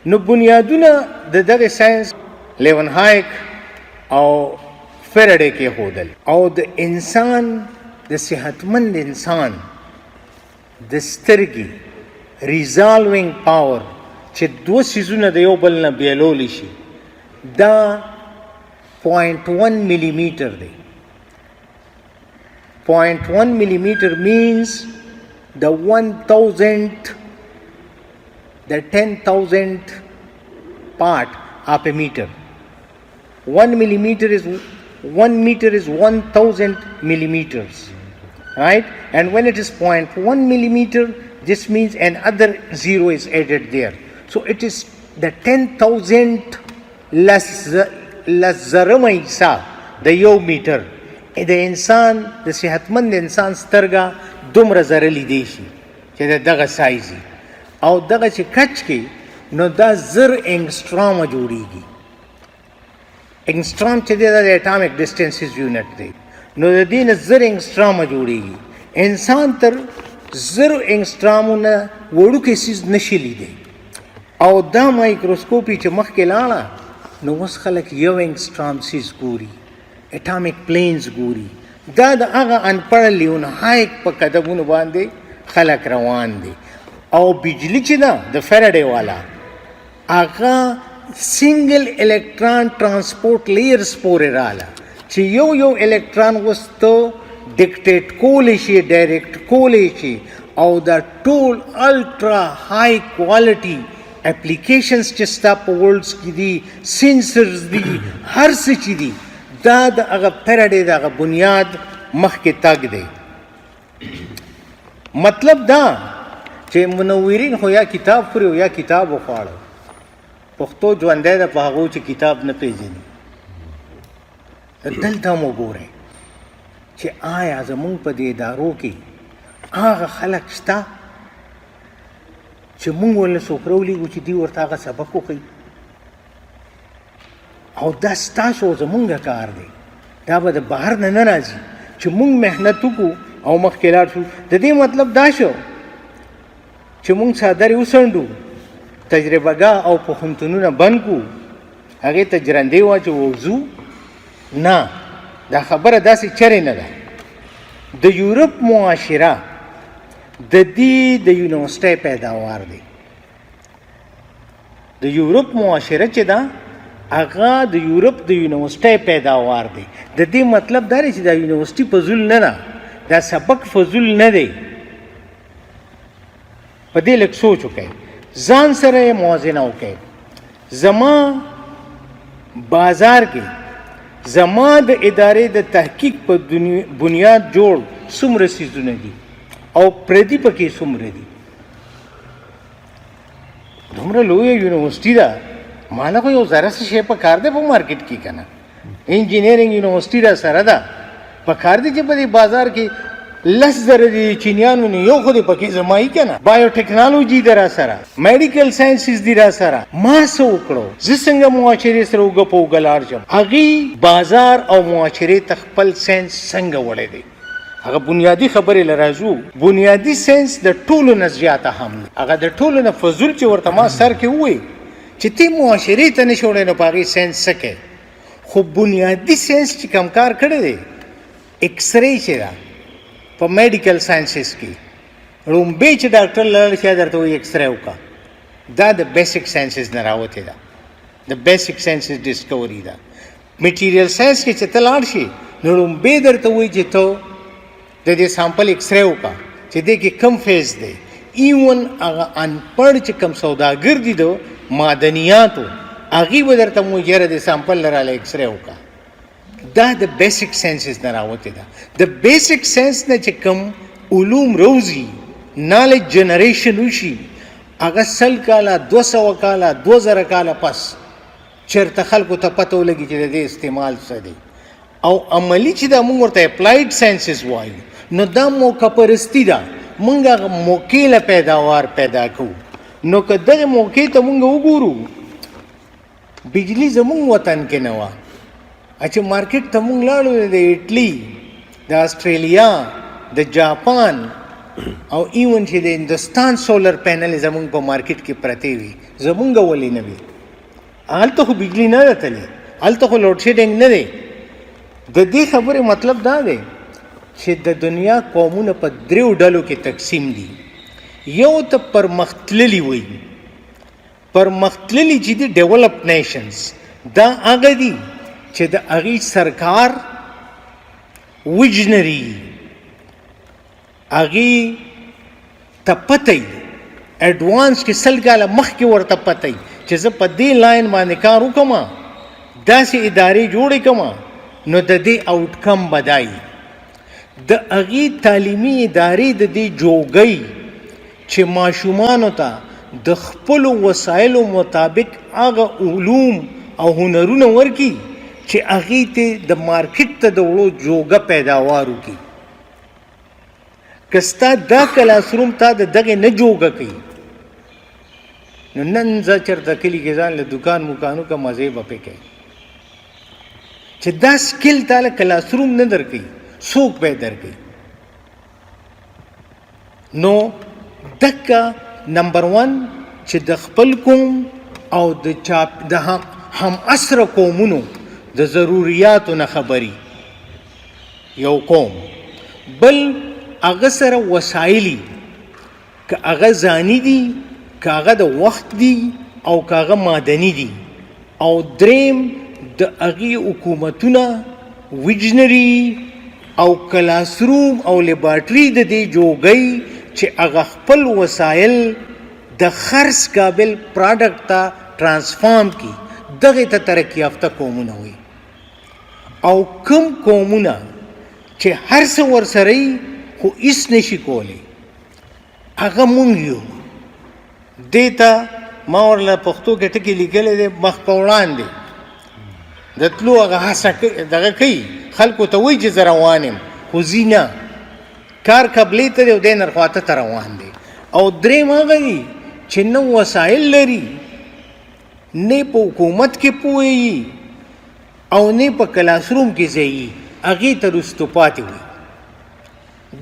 نو بنیادونه د دغه ساينس لیون هایک او فیراډے کې هودل. او د انسان، د صحتمند انسان د سترګې resolving power چې دوه څیزونه د یو بل نه بیلولی شي، دا 0.1 ملي میټر دی. 0.1 millimeter means the 1000, the 10,000th part of a meter. 1 millimeter is 1 meter is 1000 millimeters, right? And when it is 0.1 millimeter, this means another zero is added there. So it is the 10,000 لس زرمه حصه د یو میټر. د انسان، د صحتمند انسان سترګه دومره زره لیدی شي چې د دغه سایز او دغه چې کچ کې، نو دا 1000 انګسترام جوړیږي. انګسترام چې دی، دا د atomic distances unit دی. نو د دې نه 1000 انګسترام جوړیږي. انسان تر 1000 انګسترامونه وړوکی څیز نشي لیدی. او دا مایکروسکوپي چې مخکې لاړه، نو اوس خلک یو انګسترام څیز ګوري، atomic planes ګوري. دا د هغه انپړ لیون هایک په قدمونو باندې خلک روان دي. او بجلی چې ده، د فیراډے والا هغه single electron transport layers پورې رااله چې یو یو الکترون اوس ته dictate کولی شي، direct کولی شي. او دا ټول ultra high quality applications چې ستا په worlds کې دي، sensors دي، هر څه چې دي، دا د هغه فیراډے د هغه بنیاد مخکې تګ دی. مطلب دا چې منورین خو یا کتاب خوري او یا کتاب وخواړه. پښتو ژوندی ده په هغو چې کتاب نه پیژني. دلته هم وګورئ چې آیا زمونږ په دې ادارو کې هغه خلک شته چې مونږ ورله څوک راولېږو چې دوی ورته هغه سبق وښیي؟ او دا ستاسو او زمونږ کار دی. دا به د بهر نه نه راځي چې مونږ محنت وکړو او مخکې لاړ شو. د دې مطلب دا شو چې مونږ څادرې وڅنډو، تجربهګاه او پوهنتونونه بند کړو، هغې ته جرندې واچوو او ځو؟ نه، دا خبره داسې چرې نه ده. د یورپ معاشره د دې د یونیورسټۍ پیداوار دی. د یورپ معاشره چې ده، هغه د یورپ د یونیورسټۍ پیداوار دی. د دې مطلب دا دی چې دا یونیورسټي فضول نه ده، دا سبق فضول نه دی. په دې لږ سوچ وکړئ، ځان سره یې موازنه وکړئ. زما بازار کې زما د ادارې د تحقیق په بنیاد جوړ څومره څیزونه دي او پردي پکې څومره دي؟ دومره لویه یونیورسټي ده، ماله خو یو ذره څه شی په کار دی په مارکیټ کې که نه؟ انجینیرینګ یونیورسټي را سره ده، په کار دی چې په دې بازار کې 10,000 دي چینیانو، نو یو خو دې پکې زما یې که نه؟ بایوټیکنالوجي ده را سره، medical sciences دي را سره. ما څه وکړو؟ زه څنګه معاشرې سره اوږه په اوږه لاړ شم؟ هغې بازار او معاشرې ته خپل ساینس څنګه وړی دی؟ هغه بنیادی خبرې لراځو. بنیادی ساینس د ټولو نه زیاته هم دی. هغه د ټولو نه فضول چې ورته ما سر کې ووی چې تی معاشرې ته نشي وړی، نو په هغې ساینس څه کوي؟ خو بنیادی ساینس چې کم کار کړی دی، X-ray چې ده په medical sciences کې، ړومبی چې ډاکټر لاړ شي، درته وایي X-ray وکړه. دا د basic sciences نه راوتې ده، د basic sciences discovery ده. material science کې چې ته لاړ شي، نو ړومبی درته وایي چې ته د دې sample X-ray وکړه چې دې کې کم phase دی. even هغه انپړ چې کم سوداګر دي د معدنیاتو، هغې به درته وایي یاره د sample لراله X-ray وکړه. دا د basic sciences نه راوتې ده. د basic science نه چې کوم علوم روزي، knowledge generation وشي، هغه 100 کاله، 200 کاله، 2000 کاله پس چېرته خلکو ته پته ولګي چې د دې استعمال څه دی او عملی چې دا موږ ورته applied sciences وایو. نو دا موقع پرستی ده. موږ هغه موقع له پیداوار پیدا کوو. نو که دغه موقع ته موږ وګورو، بجلی زموږ وطن کې نه وه، چې مارکیټ ته موږ لاړو، د اټلی، د استرالیا، د جاپان او ایون چې د هندوستان سولر پینل زمونږ په مارکیټ کې پرتې وي، زمونږ ولې نه وي؟ هلته خو بجلی نه ده تللې، هلته خو لوډ شیډینګ نه دی. د دې خبرې مطلب دا دی چې د دنیا قومونه په دریو ډلو کې تقسیم دي. یو ته پرمختللي وایي، پرمختللي چې دي ډیولپ نیشنز، دا هغه دي چې د هغې سرکار ویژنري، هغې ته پته وي اډوانس کې 100 کاله مخکې ورته پته وي چې زه په دې لاین باندې کار وکړم، داسې ادارې جوړې کړم، نو د دې آوټکم به دا وي. د هغې تعلیمي ادارې د دې جوګۍ چې ماشومانو ته د خپلو وسایلو مطابق هغه علوم او هنرونه ورکړي چې هغې ته د مارکیټ ته د وړو جوګه پیداوار وکړي. که ستا دا کلاس روم تا د دغې نه جوګه کوي، نو نن زه چېرته کلي کې ځان له دوکان موکان وکړم، مزې به پې کوي. چې دا سکیل تا له کلاس روم نه درکوي، څوک به یې درکوي؟ نو دکه نمبر 1 چې د خپل قوم او د چاپ د هم عصر قومونو د ضروریاتو نه خبري یو قوم، بل هغه سره وسایلی، که هغه ځاني دي، که هغه د وخت دي، او که هغه معدني دي، او دریم د هغې حکومتونه ویژنري او کلاسروم او لیبارټري د دې جوګۍ چې هغه خپل وسایل د خرڅ قابل پراډکټ ته ترانسفارم کړي، دغې ته ترقي یافته قومونه وایي. او کم قومونه چې هر څه ورسره وي خو هیڅ نشي کولی، هغه مونږ یو. دې ته ما ورله پښتو کې ټکی لیکلی دی، مخ په وړاندې د تلو هغه هڅه دغه کوي، خلکو ته وایي چې زه روان یم، خو ځي نه، کار قبلې ته دی او دی نرخواته ته روان دی. او دریم هغه دي چې نه وسایل لري، نه په حکومت کې پوه او نه په کلاس روم کې ځایي، هغې ته وروستو پاتې وي.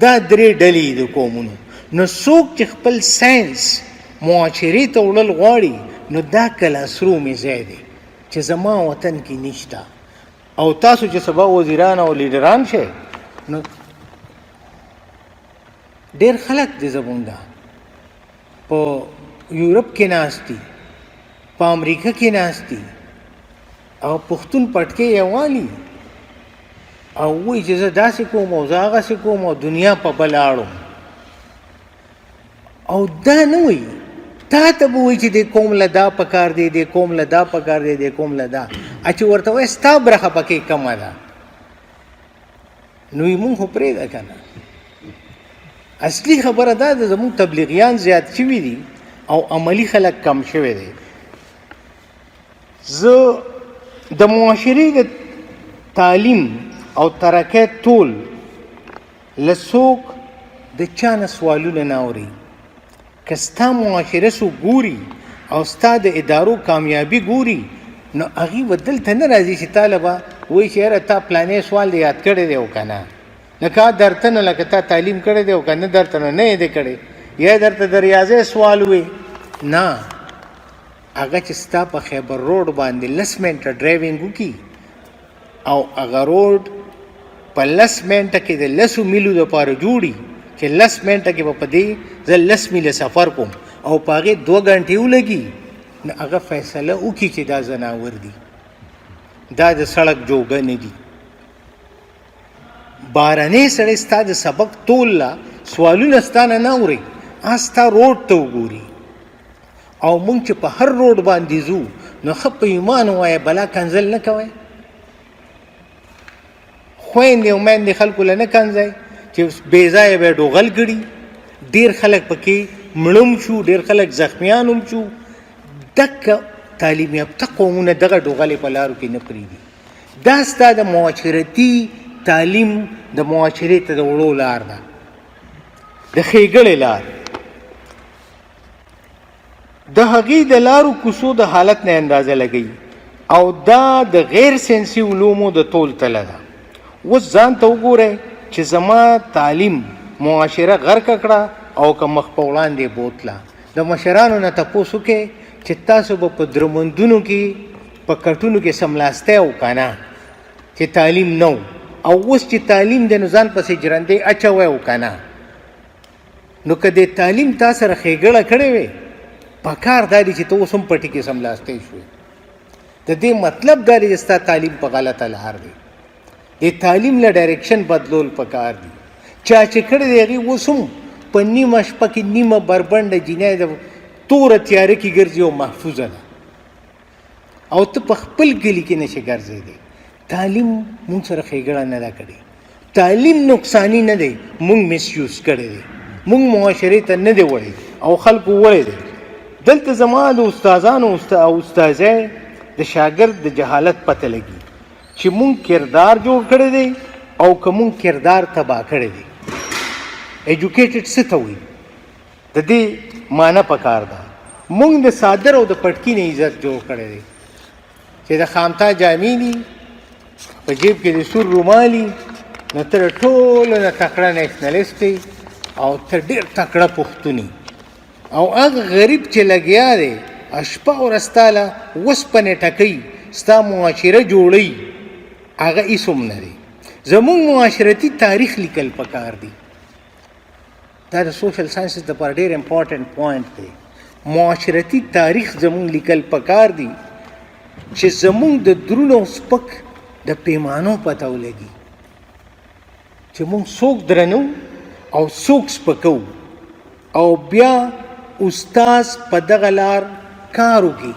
دا درې ډلې د قومونو. نو څوک چې خپل ساينس معاشرې ته وړل غواړي، نو دا کلاس روم یې ځای دی چې زما وطن کې نشته. او تاسو چې سبا وزیران او لیډران شئ، نو ډېر خلک دي زمونږ په یورپ کې ناست دي، په امریکا کې ناست دي، او پښتون پټکی یې والي او وایي چې زه داسې کوم او زه هغسې کوم او دنیا په بل اړوم. او دا نه وایي، تا ته به وایي چې دې قوم له دا پکار دی، دې قوم له دا پکار دی، دې قوم له دا، چې ورته وایي ستا برخه پکې کمه ده، نو یې مونږ خو پرېږده که نه. اصلي خبره دا ده زمونږ تبلیغیان زیات شوي دي او عملي خلک کم شوي دي. زه د معاشرې د تعلیم او ترقۍ تول له څوک د چا نه سوالونه نه اوري. که ستا معاشره څوک ګوري او ستا د ادارو کامیابي ګوري، نو هغوی به دلته نه راځي چې تا له به وایي چې یاره تا پلانې سوال دې یاد کړی دی او که نه، لکه درته نه لکه تا تعلیم کړی دی او که نه، درته نه نه یې دی کړی، یا درته د ریاضۍ سوال وي. نه، هغه چې ستا په خیبر روډ باندې 10 منټه ډرایوینګ وکړي او هغه روډ په 10 منټه کې د 10 میلو دپاره جوړي چې 10 منټه کې به په دې زه 10 میله سفر کوم او په هغې 2 ګنټې ولګي، نو هغه فیصله وکړي چې دا ځناور دي، دا د سړک جوګه نه دي. بارنې سړی ستا د سبق تول له سوالونه ستا نه نه اوري، ستا روډ ته وګوري. او مونږ چې په هر روډ باندې ځو، نو ښه په ایمان ووایه بلا کنځل نه کوئ، خویندې او میندې خلکو له نه کنځئ چې بې ځایه به یې ډوغل کړي. ډېر خلک پکې مړه هم شو، ډېر خلک زخمیان هم شو. دکه تعلیم یافته قومونه دغه ډوغلې په لارو کې نه پرېږدي. دا ستا د معاشرتي تعلیم د معاشرې ته د وړو لار ده، د ښېګړې لار. د هغې د لارو کوڅو د حالت نه اندازه لګوي، او دا د غیر ساینسي علومو د تول تله ده. اوس ځان ته وګورئ چې زما تعلیم معاشره غرق کړه او که مخ په وړاندې بوتله. د مشرانو نه تپوس وکړئ چې تاسو به په درمندونو کې په کټونو کې سملاستی او که نه، چې تعلیم نه و، او اوس چې تعلیم دی نو ځان پسې ژرندې اچوی او که نه. نو که د تعلیم تا سره ښېګړه کړې وي، پکار دا دی چې ته اوس هم پټي کې سملاستی شوې. د دې مطلب دا دی چې ستا تعلیم په غلطه لار دی. د تعلیم له ډایرکشن بدلول پکار دي. چا چې کړی دی هغې اوس هم په نیمه شپه کې نیمه بربنډه جینۍ د توره تیاره کې ګرځي او محفوظه ده، او ته په خپل کلي کې نشې ګرځېدی. تعلیم مونږ سره ښېګړه نه ده کړې. تعلیم نقصانی نه دی، مونږ مس یوز کړی دی، مونږ معاشرې ته نه دی وړی او خلکو وړی دی. دلته زما د استادانو او استاذۍ د شاګرد د جهالت پته لګي چې مونږ کردار جوړ کړی دی او که مونږ کردار تباه کړی دی. ایجوکیټډ څه ته وایي؟ د دې معنی پکار ده. مونږ د څادر او د پټکي نه عزت جوړ کړی دی چې د خامتا جامې دي، په جیب کې د سور رومالي، نو تر ټولو نه تکړه نېشنلیست دی او ته ډېر تکړه پښتون یې. او هغه غریب چې لګیا دی شپه ورځ ستا له وسپنې ټکوي، ستا معاشره جوړوي، هغه هېڅ هم نه دی. زموږ معاشرتي تاریخ لیکل پکار دي. دا د سوشل ساينسز لپاره ډېر امپورټنټ پوینټ دی. معاشرتي تاریخ زموږ لیکل پکار دي چې زموږ د درون او سپک د پیمانو پته ولګي چې موږ څوک درنو او څوک سپکو، او بیا استاد په دغه لار کار وکړي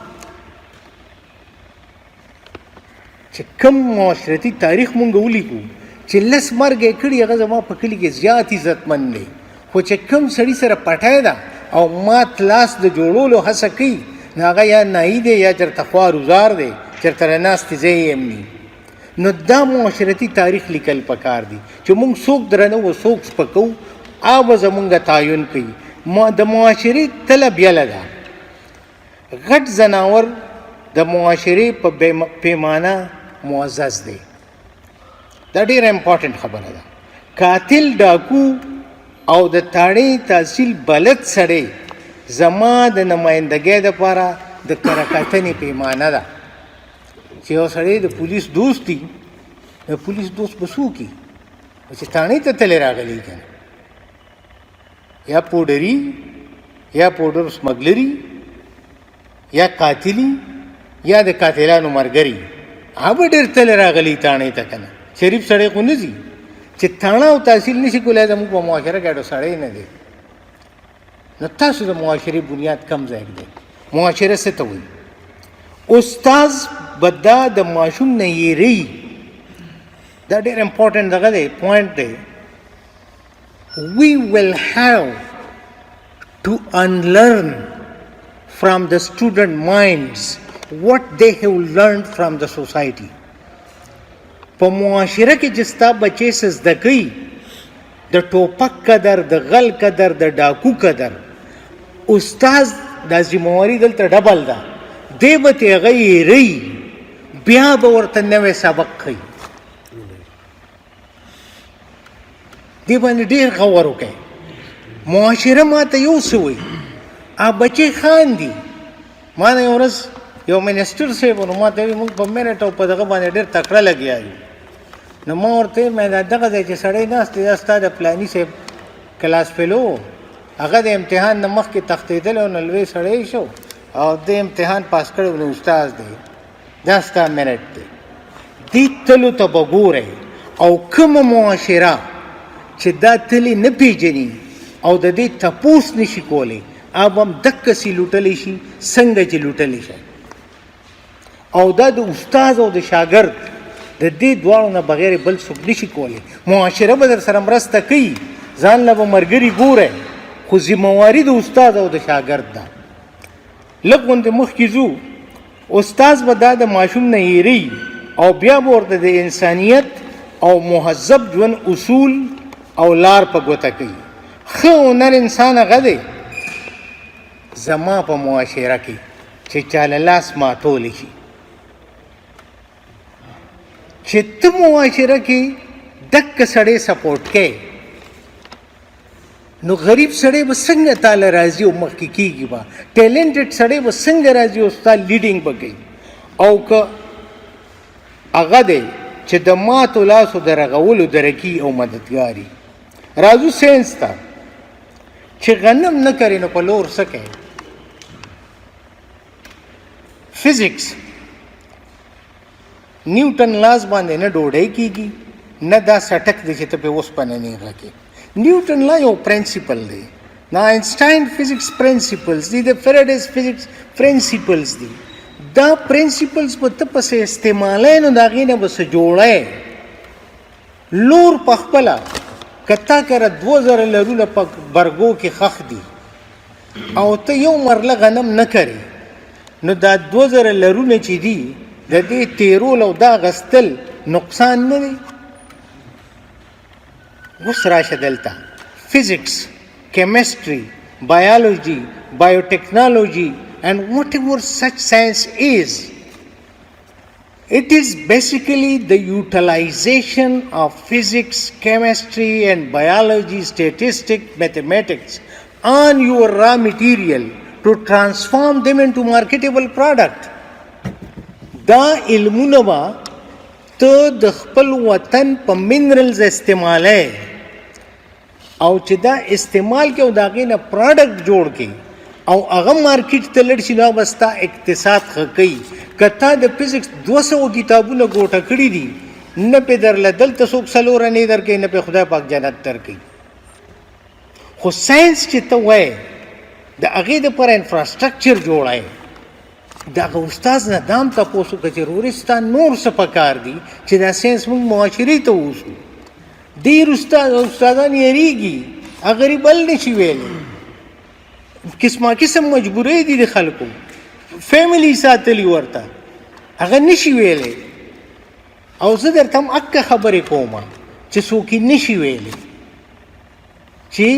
چې کوم معاشرتي تاریخ مونږ ولیکو چې لس مرګ یې کړي، هغه زما په کلي کې زیات عزتمند دی، خو چې کوم سړي سره پټی ده او مات لاس د جوړولو هڅه کوي، نو هغه یا نایي دی یا چېرته خوار وزار دی، چېرته د ناستې ځای یې هم نی. نو دا معاشرتي تاریخ لیکل پکار دي چې مونږ څوک درنو او څوک سپکو، هغه به زمونږ تعین کوي. د معاشرې تله بیله ده. غټ ځناور د معاشرې په پیمانه معزز دی. دا ډیره امپورټنټ خبره ده. قاتل، ډاکو او د تاړې تحصیل بلد سړی زما د نمایندګۍ دپاره د کرکتنې پیمانه ده. چې یو سړی د پولیس دوست دی، د پولیس دوست به څوک وي؟ چې تاڼې ته تللی راغلی که نه، یا پوډري یا پوډر سمګلري یا قاتلی یا د قاتلانو مرګري، هغه به ډېر تللی راغلی تاڼې ته که نه. شریف سړی خو نه ځي چې تاڼه او تحصیل نشي کولی، زموږ په معاشره کې ډېر سړی نه دی. نو تاسو د معاشرې بنیاد کم ځای دی. معاشره څه ته وایي؟ استاد به دا د ماشوم نه یېروي. دا ډېر امپورټنټ دغه دی، پوینټ دی. We will have to unlearn from the student minds what they have learned from the society. په معاشره کې چې ستا بچی څه زده کوي، د ټوپک قدر، د غل قدر، د ډاکو قدر، استاد دا ذمہواري دلته ډبل ده. دی به ترې هغه هېروي، بیا به ورته نوی سبق ښیي. دې باندې ډېر غور وکړئ. معاشره ما ته یو څه وایي، هغه بچی خاندي. ما نه یو ورځ یو منسټر صاحب نو ما ته وایي موږ په میرټ او په دغه باندې ډېر تکړه لګیا یو. نو ما ورته ویل، مې دا دغه ځای چې سړی ناست دی، دا ستا د پلاني صاحب کلاس فیلو، هغه د امتحان نه مخکې تښتېدلی و، نو لوی سړی شو او د امتحان پاس کړی و، نو استاد دی. دا ستا میرټ دی. دې تلو ته به ګورئ. او کومه معاشره چې دا تلې نه پیژني او د دې تپوس نشي کولی، هغه به هم دقسې لوټلی شي څنګه چې لوټلی شي. او دا د استاد او د شاګرد د دې دواړو نه بغیر بل څوک نشي کولی. معاشره به در سره مرسته کوي، ځان له به ملګري ګورئ، خو ذمهواري د استاد او د شاګرد ده. لږ غوندې مخکې ځو، استاد به دا د ماشوم نه هېروي او بیا به ورته د انسانیت او مهذب ژوند اصول او لار په ګوته کوي. ښه هنر انسان هغه دی زما په معاشره کې چې چا له لاس ماتولی شي. چې ته معاشره کې دک سړی سپورټ کوې، نو غریب سړی به څنګه تاله راځي او مخکې کیږي به؟ ټیلنټډ سړی به څنګه راځي او ستا لیډینګ به کوي؟ او که هغه دی چې د ماتو لاسو د رغولو درکي او مددګاري. راځو ساينس ته، چې غنم نه کري نو په لور څه کوي؟ فزکس، نیوټن لاس باندې نه ډوډۍ کیږي، نه دا سټک دی چې ته په اوسپنه نیغه کې. نیوټن لا یو پرنسپل دی، نه اینسټاین فزکس پرنسپلز دي، د فیراډیز فزکس پرنسپلز دي. دا پرنسپلز به ته پسې استعمالوې، نو د هغې نه به څه جوړی. لور په خپله که تا کره 2000 لرونه په برګو کې خښ دي او ته یو مرله غنم نه کرې، نو دا 2000 لرونه چې دي، د دې تیرول او دا غستل نقصان نه دی؟ اوس راشه دلته، physics، chemistry، biology، biotechnology and whatever such science is, it is basically the utilization of physics، chemistry and biology، statistics، mathematics on your raw material to transform them into marketable product. دا علمونه به ته د خپل وطن په منرلز استعمالې او چې دا استعمال کې او د هغې نه پراډکټ جوړ کې او هغه مارکیټ ته لړ شي، نو به ستا اقتصاد ښه کوي. که تا د فزکس 200 کتابونه ګوټه کړي دي، نه پې درله دلته څوک څلور انې درکوي، نه پې خدای پاک جنت درکوي. خو ساينس چې ته وایې، د هغې دپاره انفراسټرکچر جوړی. د هغه استاد نه دام تپوس وکړه چې رورې، ستا نور څه پکار دي چې دا ساينس موږ معاشرې ته ووسو؟ ډېر استاد او استادان یریږي، هغه غریبل نشي ویلی. قسمه قسم مجبورۍ دي د خلکو، فیملی ساتلی ورته، هغه نشي ویلی. او زه درته هم اکه خبرې کوم چې څوک یې نشي ویلی، چې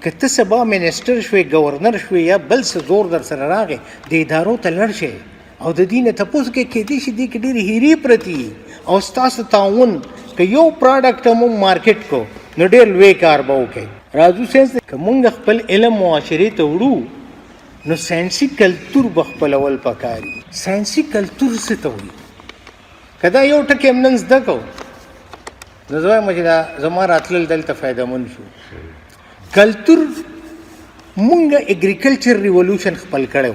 که ته سبا منسټر شوې، گورنر شوې یا بل څه زور در سره راغی، د ادارو ته لړ شې او د دې نه تپوس کې، کېدای شي دې کې ډېرې هیرې پرتې وي او ستاسو تعاون که یو پراډکټ هم مارکیټ کو، نو ډېر لوی کار به وکړي. راځو ساينس. که مونږ خپل علم معاشرې ته وړو، نو ساينسي کلتور به خپلول پکاري. ساينسي کلتور څه ته وایي؟ که دا یو ټکی هم نن زده کو، نو زه وایم چې دا زما راتلل دلته فایدهمند شو. کلتور، مونږ اګریکلچر ریولوشن خپل کړو.